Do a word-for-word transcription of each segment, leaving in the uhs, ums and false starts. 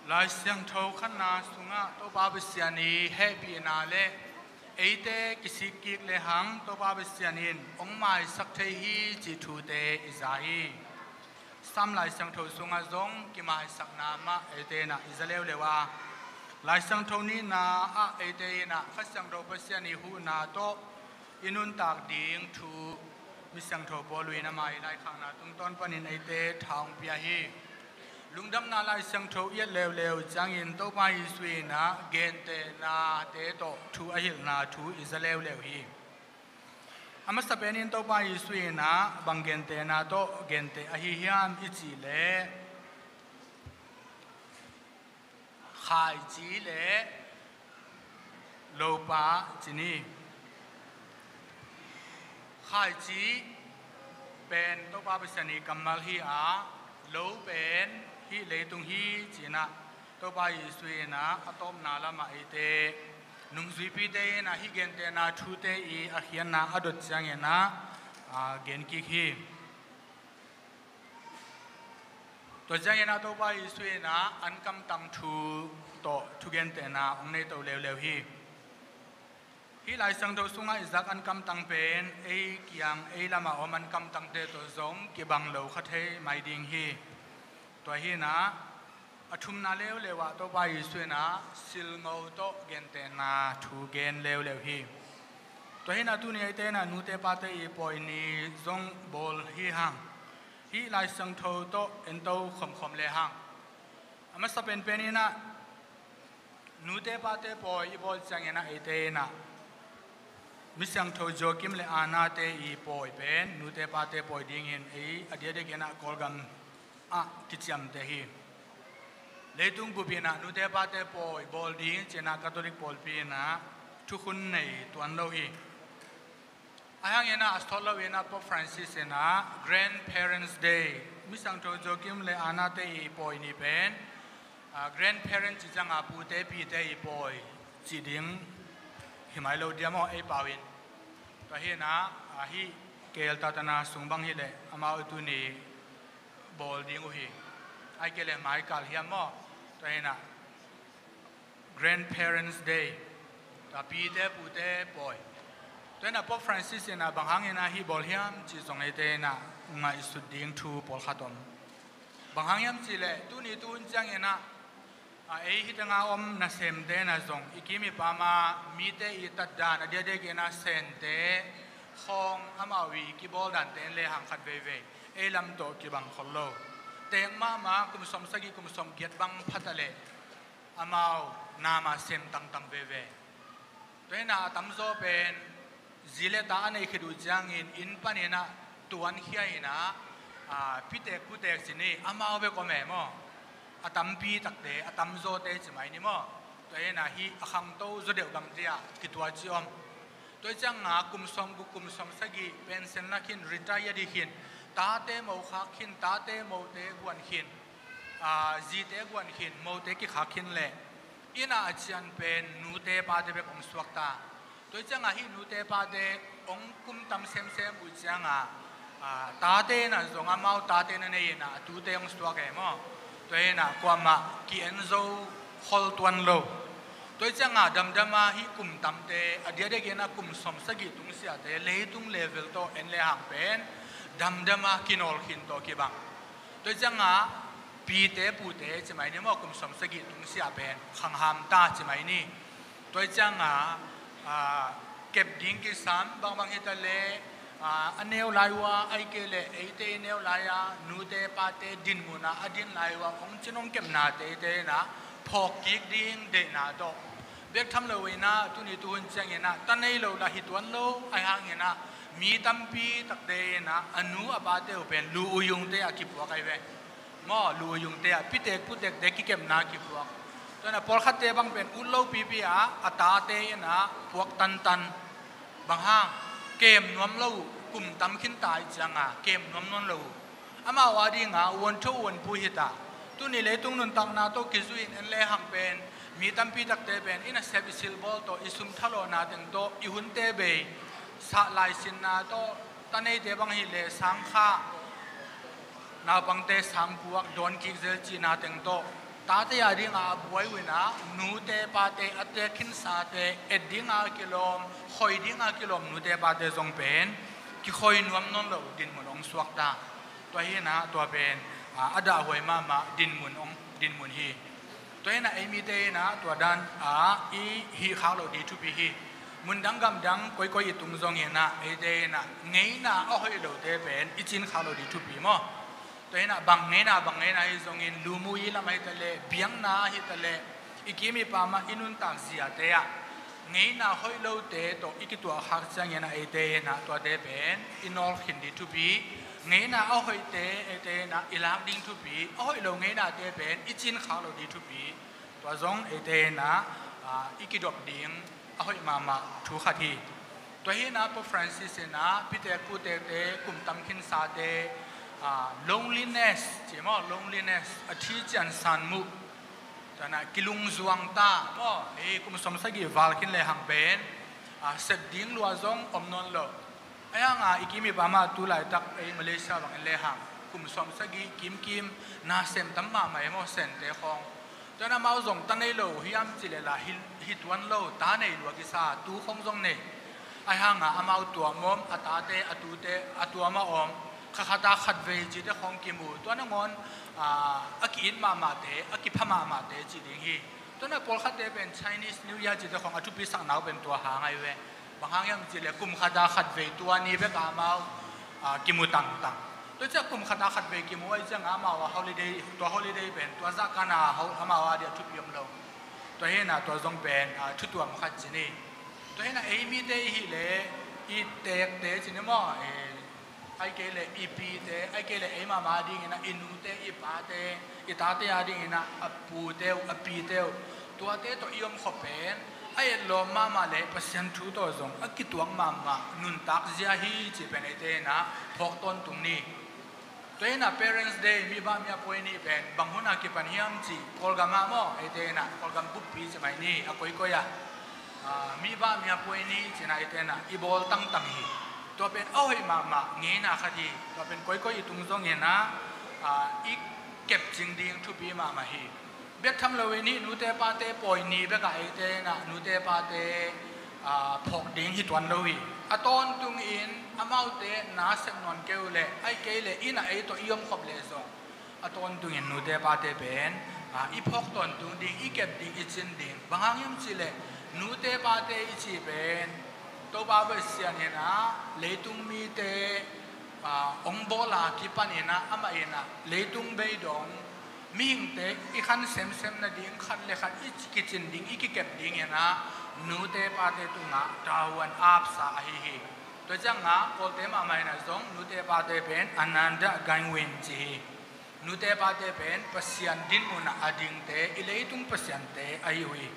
Lai Siangtho khatna sungah Topa Pasian i hehpihna le eite kisik kik lehang Topa Pasian in hong maisak thei hi cih thute i za hi. Sam Lai Siangtho sungah zong kimaisakna mah eite in ah i za leuleu a, Lai Siangtho nihna ah eite in ah Kha Siangtho Pasian i huhna tawh i nuntak ding thu Misiangtho Paul in ama i laikhakna tungtawn panin eite tha hong pia hi. Lungdamna Lai Siangtho i et leuleu ciangin Topa Jesuh in ah gentehnate tawh thu a hilhna thu i za leuleu hi. A masa penin Topa Jesuh in ah bang gentehna tawh genteh ahi hiam i cih leh, khaici le lopa ci ni. Khaici pen Topa Pasian i kammal hi a, lo pen hih leitung hi ci-in ah Topa Jesuh in ah a tawpna lamah eite nungzuipite in ah hih gentehna thute i a khiatna a dot ciangin ah, a, gen kik hi. Tua ciangin ah Topa Jesuh in ah an kamtang thu tawh thugentehna hong nei to leuleu hi. Hih Lai Siangtho sungah i zak an kamtang pen ei kiang ei lamah om an kamtangte tawh zong kibang lo kha thei mai ding hi. Tua hi-in ah a thumna leuleu ah Topa Jesuh in ah silngo tawh gentehna thu gen leuleu hi. Tua hi-in ah tuni eite in ah nute pate i pawi ni zong bawl hi hang. Hih Lai Siangtho tawh ento khomkhom lehang, a masa penpen in ah nute pate pawi i bawl ciangin ah eite in ah Misiangtho Joachim le Anna-te i pawi pen nute pate pawi dingin ei a diakdiakin ah Kawlgam ah kiciamteh hi. Leitung bup in ah nute pate pawi bawl ding ci-in ah Catholic pawlpi in ah thukhun nei tuan lo hi. Ahi hangin ah a sawt loin ah Pope Francis in ah Grandparents' Day, Misiangtho Joachim le Anna-te i pawi ni pen, a, grandparents cih ciangin pute pite i pawi cih ding hi mai lo diam aw ei pau in. Tua hi-in ah, a, hih K L Tatana sung bang hi leh amau tuni bawl ding uh hi. Ahih kei leh mai kal hiam maw? Tua hi-in ah Grandparents' Day, tua pite pute pawi. Tua hi-in ah Pope Francis in ah bang hangin ah hih bawl hiam cih zong eite in ah ngaihsut ding thu pawlkhat om. Bang hang hiam cih leh tuni tuhun ciangin ah, a, ei hih tengah om nasemte in ah zong i kim i pam a mite i tatdan a diakdiakin ah sente khawng amau i kibawl dante en lehang khat veivei ei lam tawh kibang khol lo. Teek mahmah kum sawmsagih kum sawmgiat bang pha ta leh amau nama sem tangtang veve. Tua hi-in ah a tamzaw pen zi le ta a neih khit uh ciangin inn panin ah tuankhia in ah, a, piteek puteek ci ni, amau bek om e maw? A tampi takte, a tamzawte ci mai ni maw? Tua hi-in ah hih a khangto zaw deuh gamte ah kituat ci om. Tua hi ciangin ah kum sawmguk kum sawmsagih pension la khin, retire hi khin, tate mo khak khin, tate mote guan khin, a, zite guan khin, mote kikhak khin leh inn ah a cian pen nute pate bek hong suak ta. Tua hi ciangin ah hih nute pate hong kum tam semsem uh ciangin ah, a, tate in ah zong amau tate na nei in ah a tute hong suak e maw? Tua hi-in ah kuamah ki-en zo khol tuan lo. Tua hi ciangin ah damdam a hih kum tamte a diakdiakin ah kum sawmsagih tungsiahte leitung level tawh en lehang pen damdam a kinawl khin tawh kibang. Tua hi ciangin ah pite pute ci mai ni maw, kum sawmsagih tungsiah pen khang hamta ci mai ni. Tua hi ciangin ah, a, kep ding kisam bangbang hi ta leh, a, a neu lai uh a, ahih kei leh eite i neu lai a nute pate din mun ah a din lai uh a hong cin hong kepnate eite in ah phawk kik ding deihna tawh bek tham lo in ah tuni tuhun ciangin ah ta nei lo lah hi tuan lo. Ahi hangin ah mi tampi takte in ah a nu a pate uh pen lu-uyungte ah kipuak ahi ve. Maw, lu-uyungte ah piteek puteekte kikepna kipuak. Tua hi-in ah pawlkhatte bang pen ut lo pipi ah a tate in ah puak tantan. Bang hang? Kem nuam lo uh, kum tam khin ta ahih ciangin ah kem nuam nawn lo uh. Amau adingin uantho uanpui hi ta. Tuni leitung nuntakna tawh kizui in en lehang pen mi tampi takte pen i nasep i silbawl tawh, i sum thalawhna teng tawh, i hunte bei, sa laisinna tawh, ta neite bang hi leh sangkha, naupangte sangpuak dawn kik zel cihna teng tawh Tate a dinga a buai uh inah nute pate, a teek khinsate, et dinga kilawm, khoi dinga kilawm nute pate zong pen kikhoi nuam nawn loh dinmun hong suakta. Tua hi inah tua pen a, a dahhuai mahmah dinmun hong, dinmun hi. Tua hi inah ei mite inah tua dan a i hih khak loh ding thupi hi. Mundang gamdang koikoi i tung zong inah eite inah ngeina a hoih lote pen i cin khak loh ding thupi maw? Tua hi inah bang ngeina, bang ngeina hi zongin, lu mu i lam ahi taleh, biakna ahi taleh, i kim i pam ah i nuntak ziate ah ngeina hoih lote tawh i kituah khak ciangin ah eite inah tuate pen i nawl khin ding thupi. Ngeina a hoihte eite inah i lak ding thupi. A hoih lo ngeinate pen i cin khak loh ding thupi. Tua zong eite inah a, i kidop ding a hoih mahmah thu khat hi. Tua hi inah Pope Francis inah pitek putekte, kum tam khinsate a, loneliness ci maw, loneliness, a thi cian san muh, tua inah kilungzuang ta maw, ei kum sawmsagih val khin lehang pen a, sep ding lua zong om nawn lo. Ahi hanga i kim i pam ah tu laitak ei Malaysia bangin lehang kum sawmsagih kimkim na sem tam mahmah ei maw, sente khawng. Tua inah amau zong ta nei lo hiam cih leh lah hi, hi tuan lo, ta nei lua kisa, tu khawng zong nei. Ahi hanga amau tuam om, a tate, a tute, a tuam a om, kha khata khatvei cite khawng kimu. Tua nangawn a, a ki-it mahmahte, a kipha mahmahte cih ding hi. Tua inah pawlkhatte pen Chinese New Year cite khawng a thupisakna uh pen tua hang ahi ve. Bang hang hiam cih leh kum khata khatvei, tua ni bek a amau a, kimu tangtang. Tua ciah kum khata khatvei kimu ahi ciangah amau a holiday, tua holiday pen tua zahkana ho, amau a dia thupi om lo. Tua hi inah tua zong pen a, thutuam khat ci ni. Tua hi inah ei mite i hih leh i teekte ci ni maw, e, ahih kei leh i pite, ahih kei leh ei mahmah a dingin ah i nute, i pate, i tate a dingin ah a pute uh, a pite uh, tuate tawh i omkhop pen a etlawm mahmah leh Pasian thu tawh zong a kituak mahmah nuntak zia hi cih pen eite inah phawk tawntung ni. Tua hi inah Parents' Day, mi bah mi a poi ni pen bang hun a kipan hiam cih, Kawlgam ah maw, eite inah Kawlgam buppi ci mai ni, a koikoi ah a, mi bah mi a poi ni ci inah eite inah i bawl tangtang hi. Tua pen a hoih mahmah ngeina khat hi. Tua pen koikoi i tung zongin ah a, i kepcing ding thupi mahmah hi. Bek tham loin hih nute pate pawi ni bekah eite inah nute pate a, phawk ding hi tuan lo hi. A tawntungin amaute na sep nawn kei uh leh, ahih kei leh innah ei tawh i omkhop leh zong a tawntungin nute pate pen a, i phawk tawntung ding, i kep ding, i cin ding. Bang hang hiam cih leh nute pate i cih pen Topa Pasian inah leitung mite a, hong bawl a kipan inah amah inah leitung beidong mihingte i khan semsem nading, khat le khat i kicin ding, i kikep ding inah nute pate tungah tavuan a apsa ahi hi. Tua ciangah Kawlte mahmah inah zong nute pate pen Ananda Gainwin ci hi. Nute pate pen Pasian dinmun ah a dingte, i leitung pasiante ahi uh hi.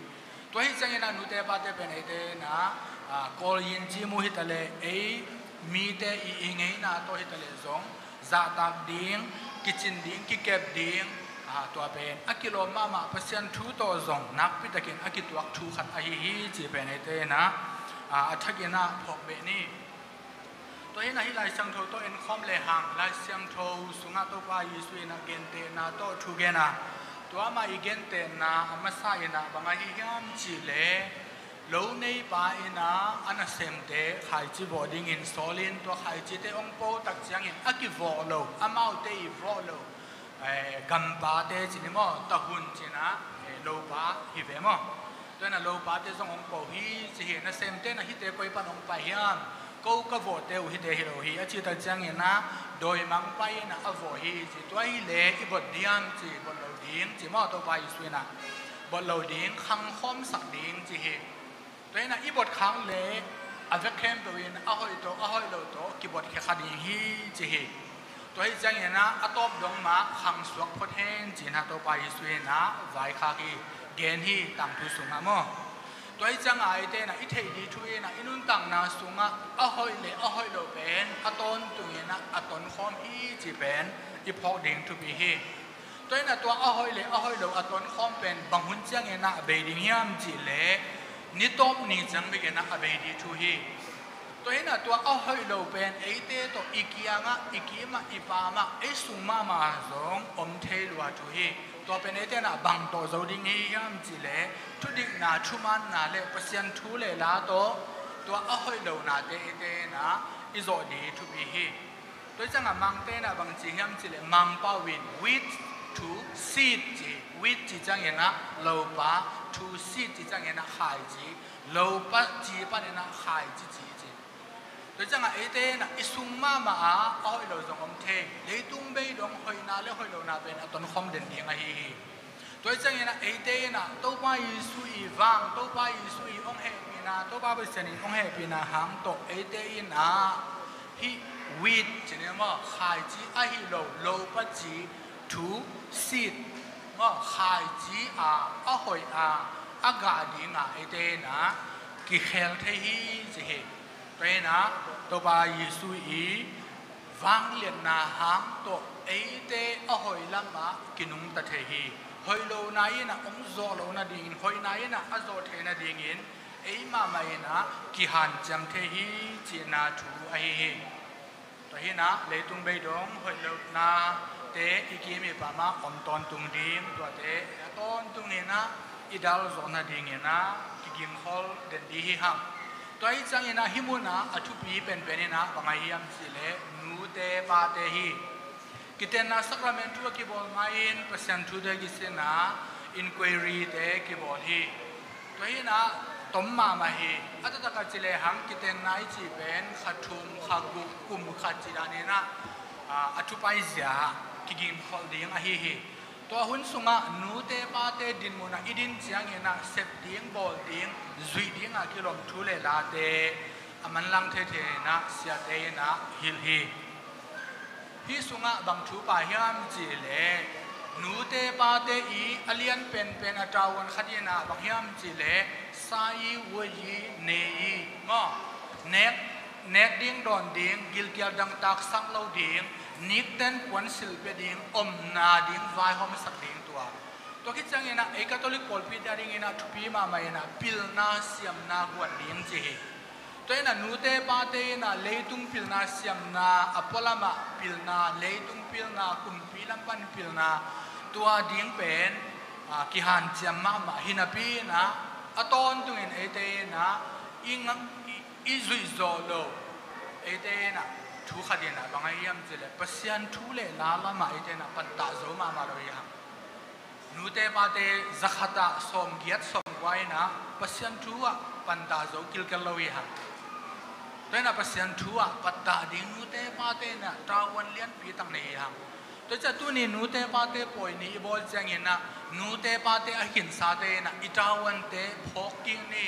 Tua hi ciangin ah nute pate pen eite inah a, Kawl yin ci mu hi taleh, ei mite i, i ngeina tawh hi taleh zong zahtak ding, kicin ding, kikep ding a, tua pen a kilawm mahmah Pasian thu tawh zong nakpi takin a kituak thu khat ahi hi cih pen eite inah a, a thak inah phawk beh ni. Tua hi inah hih Lai Siangtho tawh enkhawm lehang, Lai Siangtho sungah Topa Jesu inah gentehna tawh thu gen a, tua amah i gentehna a masa inah bang ahi hiam cih leh, lo neipa inah a nasemte khaici vawh dingin sawlin, tua khaicite hong po tak ciangin a kivawh lo, amaute i vawh lo eh, gampate ci ni maw, tahun ci inah eh, lopa hi ve maw. Tua inah lopate zong hong po hi ci hi. Nasemte inah hihte koi pan hong pai hiam, ko ka vawhte uh hihte hi lo hi a cih tak ciangin ah dawimangpa inah a vawh hi ci. Tua hi leh i bot diam ci, bot lo ding ci maw, Topa Jesu inah bot lo ding, khangkhawmsak ding ci hi. Tua inah i bot khak leh a vek khempeuh in a hoih tawh a hoih lo tawh kibot khia kha ding hi ci hi. Tua hi ciangin ah a tawp dong mah khang suak phot hen ci inah Topa Jesu inah vaikhak hi, gen hi, tangthu sungah maw. Tua hi ciangah eite inah i theih ding thu inah i nuntakna sungah a hoih le a hoih lo pen a tawntung inah a tonkhawm hi cih pen i phawk ding thupi hi. Tua inah tua a hoih le a hoih lo a tonkhawm pen bang hun ciangin ah a bei ding hiam cih leh, ni tawp ni ciang bek inah a bei ding thu hi. Tua inah tua a hoih lo pen eite tawh i kiangah, i kimah, i pamah, ei sung mahmah zong om thei lua thu hi. Tua pen eite in ah bang tawh zo ding hi hiam cih leh, thudikna, thumaanna le Pasian thu le la tawh tua a hoih lonate eite in ah i zawh ding thupi hi. Tua hi ciangah Mangte in ah bang ci hiam cih leh, Mangpau in wheat to seed ci, wheat ci ciangin ah lopa, to seed ci ciangin ah khaici, lopa ci panin ah khaici ci ci. Tua hi ciangah eite in ah i sung mahmah ah a hoih lo zong om thei, leitung bei dong hoihna le hoih lona pen a tonkhawm den ding ahi hi. Tua hi ciangin ah eite in ah Topa Jesu i vang, Topa Jesu i hong hehpihna, Topa Pasian in hong hehpihna hang tawh eite in ah hih wheat ci ni maw, khaici ahi lo, lopa ci, to seed maw, khaici a, a hoih a, a gah ding a eite in ah kikhel thei hi ci hi. Tua hi in ah Topa Jesu i vangliatna hang tawh eite a hoih lamah kinungta thei hi. Hoih lona in ah hong zawh loh nadingin, hoihna in ah a zawh thei nadingin ei mahmah in ah kihanciam thei hi cihna thu ahi hi. Tua hi in ah leitung bei dong hoih lonate i kim i pam ah om tawntung ding, tuate a tawntungin ah i dal zawh nadingin ah kigingkhol den ding hi hang. Tua hi ciangin ah hih munah a thupi penpen in ah bang ahi hiam cih leh, nute pate hi. Kitenna sakrament thu a kibawl ma-in Pasian thute kisin ah inquiry-te kibawl hi. Tua hi in ah tom mahmah hi. A taktak a ci lehang kitenna i cih pen kha thum, kha guk, kum khat cih danin ah, a, a thupai zia ah kigingkholh ding ahi hi. Tua hun sungah nute pate dinmun ah i din ciangin ah sep ding, bawl ding, zuih ding a kilawm thu le late a manlang theithei in ah siate in ah hilh hi. Hih sungah bang thu pha hiam cih leh, nute pate i a lian penpen a ṭavuan khat in ah bang hiam cih leh, sa i, vua i, ne i maw, nek, nek ding, dawn ding, gilkial dangtak sak lo ding, nikten puansilh pia ding, omna ding, vaihawmsak ding, tua. Tua khit ciangin ah ei Catholic pawlpite a dingin ah thupi mahmah in ah pilna siamna guan ding ci hi. Tua hi in ah nute pate in ah leitung pilna siamna, a pualamah pilna, leitung pilna, kumpi lam pan pilna, tua ding pen, a, kihanciam mahmah hi napi in ah a tawntungin eite in ah i ngak, i, i zuih zawh loh, eite in ah thu khat in ah bang ahi hiam cih leh Pasian thu le la lamah eite in ah pantah zo mahmah lo hi hang. Nute pate zakhat ah sawmgiat sawmkua in ah Pasian thu ah pantah zo kilkel lo hi hang. Tua hi in ah Pasian thu ah pantah ding nute pate in ah ṭavuan lianpi tak nei hi hang. Tua hi ciah tuni nute pate pawi ni i bawl ciangin ah nute pate a khinsate in ah i ṭavuante phawk kik ni.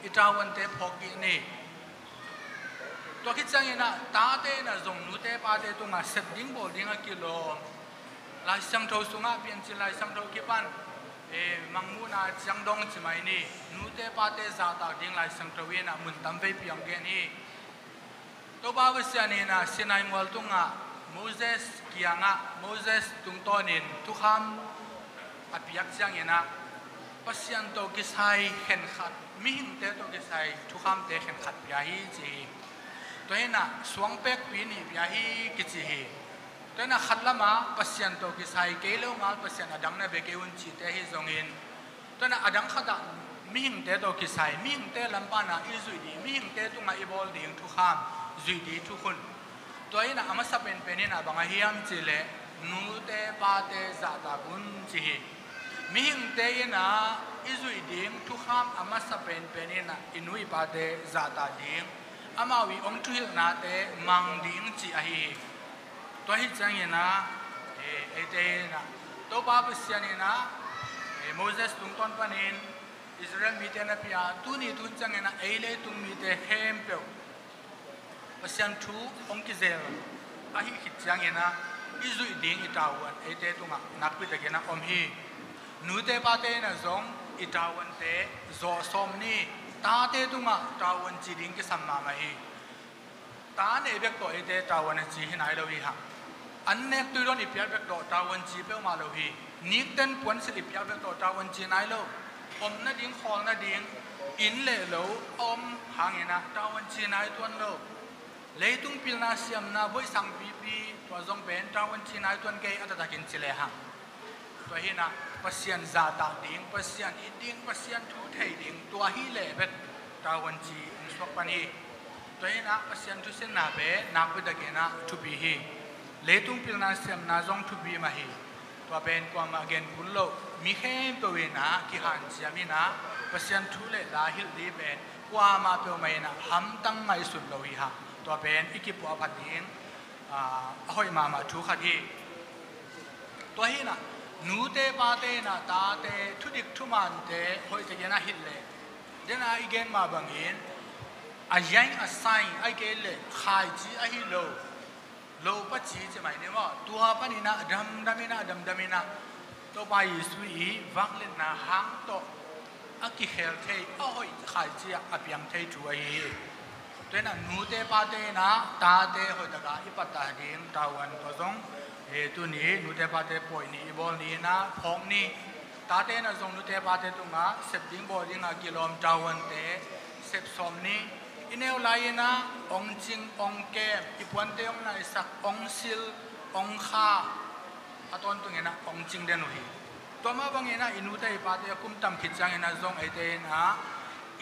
I ṭavuante phawk kik ni. Tua khit ciangin ah tate in ah zong nute pate tungah sep ding bawl ding a kilawm. Lai Siangtho sungah, Piancil Lai Siangtho kipan, eh, Mangmuhna ciang dong ci mai ni. Nute pate zahtak ding Lai Siangtho in ah mun tam veipi hong gen hi. Topa Pasian in ah Sinai mual tungah Moses kiangah, Moses tungtawnin thukham a piak ciangin ah Pasian tawh kisai khenkhat, mihingte tawh kisai thukhamte khenkhat pia hi ci hi. Tua hi in ah suangpekpi nih pia hi kici hi. Tua hi in ah khat lamah Pasian tawh kisai, kei lo ngal Pasian a dang na bia kei un cihte ahi zongin, tua hi in ah a dang khatah mihingte tawh kisai, mihingte lam pan ah i zuih ding, mihingte tungah i bawl ding thukham, zuih ding thukhun. Tua hi in ah a masa penpen in ah bang ahi hiam cih leh, nute pate zahtak un ci hi. Mihingte in ah i zuih ding thukham a masa penpen in ah i nu i pate zahtak ding, amau i hong thuhilhnate mang ding cih ahi hi. Tua hi ciangin ah, eh, eite in ah Topa Pasian in ah, eh, Moses tungtawn panin Israel mite na pia, tuni tun ciangin ah ei leitung mite khempeuh Pasian thu hong kizel ahih khit ciangin ah i zuih ding i ṭavuan eite tungah nakpi takin ah om hi. Nute pate in ah zong i ṭavuante zawh sawm ni. Tate tungah ṭavuan ci ding kisam mahmah hi. Ta nei bek tawh eite ṭavuan a ci hi nai lo hi hang. An nek tui dawn i piak bek tawh ṭavuan ci peuhmah lo hi. Nikten puansilh i piak bek tawh ṭavuan ci nai lo. Om nading, khawl nading, inn le lo a om hangin ah ṭavuan ci nai tuan lo. Leitung pilna siamna, voisang pipi, tua zong pen ṭavuan ci nai tuan kei a taktakin ci lehang. Tua hinah Pasian zahtak ding, Pasian it ding, Pasian thu thei ding, tua hi leh bek tavuan ci hong suak pan hi. Tua hinah Pasian thusinna pen nakpi takinah thupi hi. Leitung pilna siamna zong thupi mah hi. Tua pen kuamah gen kul loh, mi khempeuh inah kihanciam inah Pasian thu le la hilh ding pen kuamah peuhmah inah hamtang ngaihsun lo hi hang. Tua pen i kipuah phat ding a hoih mahmah thu khat hi. Tua hinah nute pate inah tate thudik thumante hoih takinah hilh leh, dena i gen mah bangin a yang a saing ai kei leh khaici ahi lo, lo paci ci mai ni maw? Tua paninah damdam inah damdam inah Topa Jesu i vakletna hang tawh a kikhel thei a hoih khaici ah a piang thei thu ahi hi. Tua inah nute pate inah tate hoihtaka i pattah ding tavuan tua zong, eh, tuni nute pate pawi ni i bawl ni inah phawk ni. Tate inah zong nute pate tungah sep ding bawl dingah kilawm tavuante sep sawm ni. I neu lai inah ong cing ong kem, i puante ong naisak, ong sil, ong kha, a tawntung inah ong cing den uh hi. Tua mah bang inah i nute i pate a kum tam khit ciang inah zong eite inah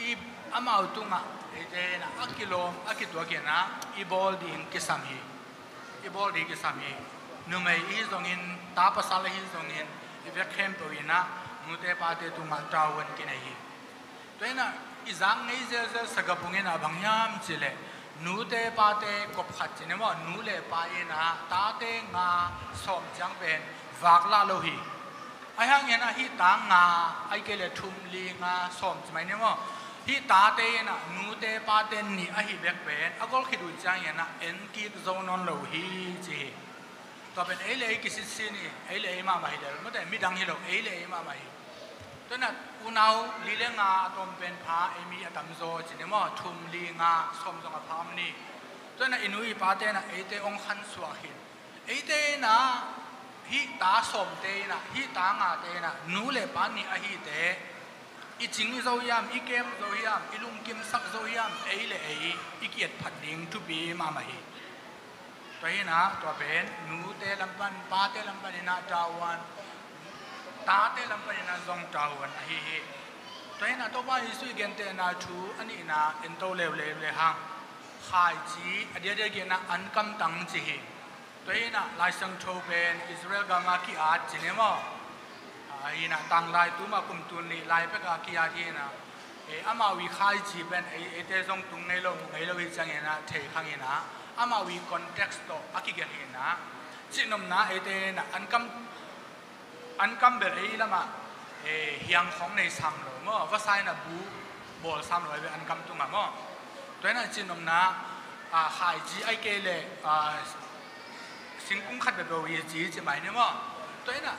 i amau tungah eite inah a kilawm a kituak inah i bawl ding kisam hi. I bawl ding kisam hi. Numei i hi zongin, ta pasal i hi zongin, i vek khempeuh inah nute pate tungah tavuan kinei hi. Tua inah i zak ngei zelzel sagapung inah bang hiam cih leh nute pate kop khat ci ni maw, nu le pa inah tate nga sawm ciang pen vak lah lo hi. Ahi hangin ah hih ta nga ai kei leh thum li nga sawm ci mai ni maw, hih tate inah nute pate nih ahi bek pen a gol khit uh ciangin ah en kik zo nawn lo hi ci hi. Tua pen ei le ei kisitsin hi, ei le ei mahmah hi lel mate, midang hi lo, ei le ei mahmah hi. Tua inah unau li le nga a tawm pen pha, ei mi a tamzaw ci ni maw, thum li nga sawm zong a pha om ni. Tua inah i nu i pate inah eite ong khansuak hi. Eite inah hih ta sawmte inah, hih ta ngate inah nu le pa nih ahite i cing zo hiam, i kem zo hiam, i lungkimsak zo hiam, ei le ei i ki-et phat ding thupi mahmah hi. Tua hinah tua pen nute lam pan, pate lam pan inah tavuan, tate lam pan inah zong tavuan ahi hi. Tua hinah Topa Jesu i gentehna thu a nihna en to leuleu le hang, khaici a diakdiak inah an kamtang ci hi. Tua hinah Lai Siangtho pen Israel gama ki-at ci ni maw? A hinah tanglai tuma kum tul nih lai peka ki-at hinah, eh, amau i khaici pen ei, eite zong tung ngei lo, mu ngei lo hi ciangin ah thei khang inah amau i context tawh a kigelh hinah, cihnopna eite inah an kam, an kam bel ei lamah, eh, hiang khawng nei sam lo maw, vasa inah bu bawl sam lo ai ve an kam tungah maw. Tua inah cihnopna, ah, khaici ai kei leh, ah, singkung khat bebeu hi ci, ci mai ni maw. Tua inah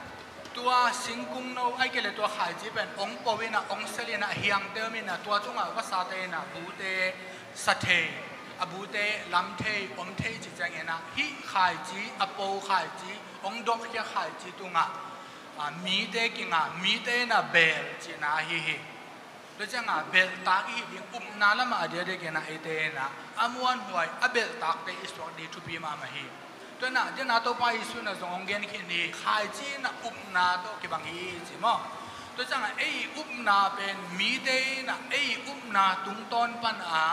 tua singkung no ai kei leh tua khaici pen ong po inah, ong sel inah, hiangte om inah, tua tungah vasate inah bute sa thei, a bute lam thei, om thei ci ciangin ah hih khaici, a po khaici, ong dawkkhia khaici tungah, ah, mite kinga, mite inah beel cihna ahi hi. Tua ciangah belhtak i hih ding upna lamah a diakdiak inah eite inah a muanhuai a belhtakte i suak ding thupi mahmah hi. Tua inah, tua inah Topa Jesu inah zong hong gen khin hi, khaici inah upna tawh kibang hi ci maw. Tua ciangah ei upna pen mite inah ei upna tungtawn pan a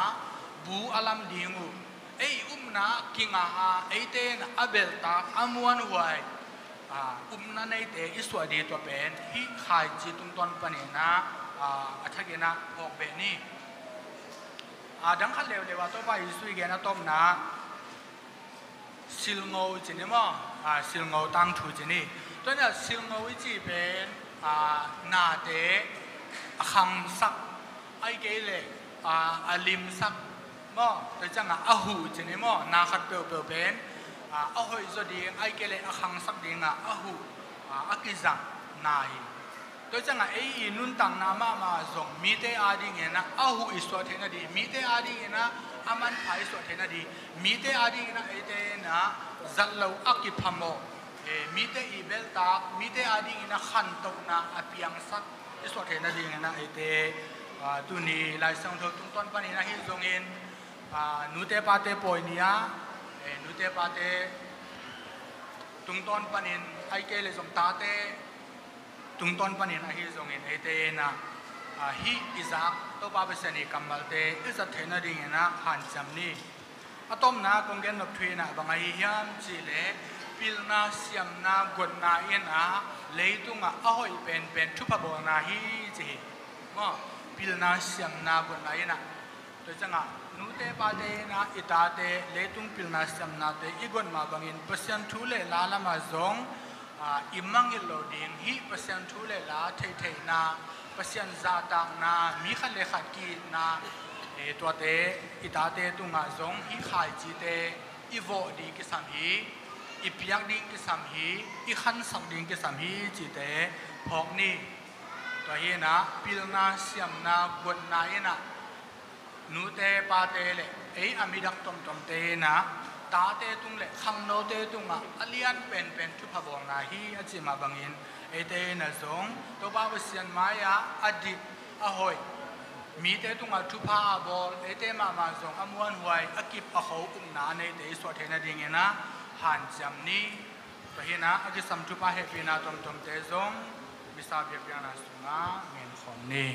bu a lam ding uh, ei upna kinga a eite inah a belhtak a muanhuai, a, upna neite i suah ding tua pen hih khaici tungtawn panin ah, a, a thak inah phawk beh ni. A, dang khat leuleu ah Topa Jesu i gen a tawpna silngo i ci ni maw? A, silngo tangthu ci ni. Tua inah silngo i ci pen, a, nate a khangsak ai kei leh, a, a limsak maw, tua ciangah a huh ci ni maw, na khat peuhpeuh pen, a, a hoihzaw ding ai kei leh a khangsak dingah a huh, a, a kizang na hi. Tua ciangah ei i nuntakna mahmah zong mite adingin ah a huh i suah theih nading, mite adingin ah a manpha i suah theih nading, mite adingin ah eite in ah zat lo a kiphamawh, eh, mite i belhtak, mite adingin ah khantohna a piangsak i suah theih nadingin ah eite, ah, tuni Lai Siangtho tungtawn panin ahi zongin, ah, nute pate pawi ni-ah, eh, nute pate tungtawn panin ai kei leh zong tate Tungtawn panin ahi zongin eite in ah, ah, hih i zak Topa Pasian i kammalte i zat theih nadingin ah hanciam ni. A tomna kong gen nop thu in ah bang ahi hiam cih leh, pilna, siamna, guatna in ah leitungah a hoih penpen thupha bawlna hi ci hi. Maw, pilna, siamna, guatna in ah, tua ciangah nute pate in ah i tate leitung pilna siamnate i guat mah bangin Pasian thu le la lamah zong, ah, i mangngilh loh ding, hih Pasian thu le la theihtheihna, Pasian zahtakna, mi khat le khat ki-itna, eh, tuate i tate tungah zong hih khaicite i vawh ding kisam hi, i piak ding kisam hi, i khansak ding kisam hi cihte phawk ni. Tua hi in ah pilna, siamna, guatna in ah nute pate le ei a midak tomtomte in ah tate tung le khangnote tungah a lian penpen thupha bawlna hi a cih mah bangin, eite in ah zong Topa Pasian mai-ah a dik, a hoih, mite tungah thupha a bawl, eite mahmah zong a muanhuai, a kip a kho ukna a neite i suah theih nadingin ah hanciam ni. Tua hi in ah a kisam thupha hehpihna tomtomte zong Missa biakpiakna sungah ngen khawm ni.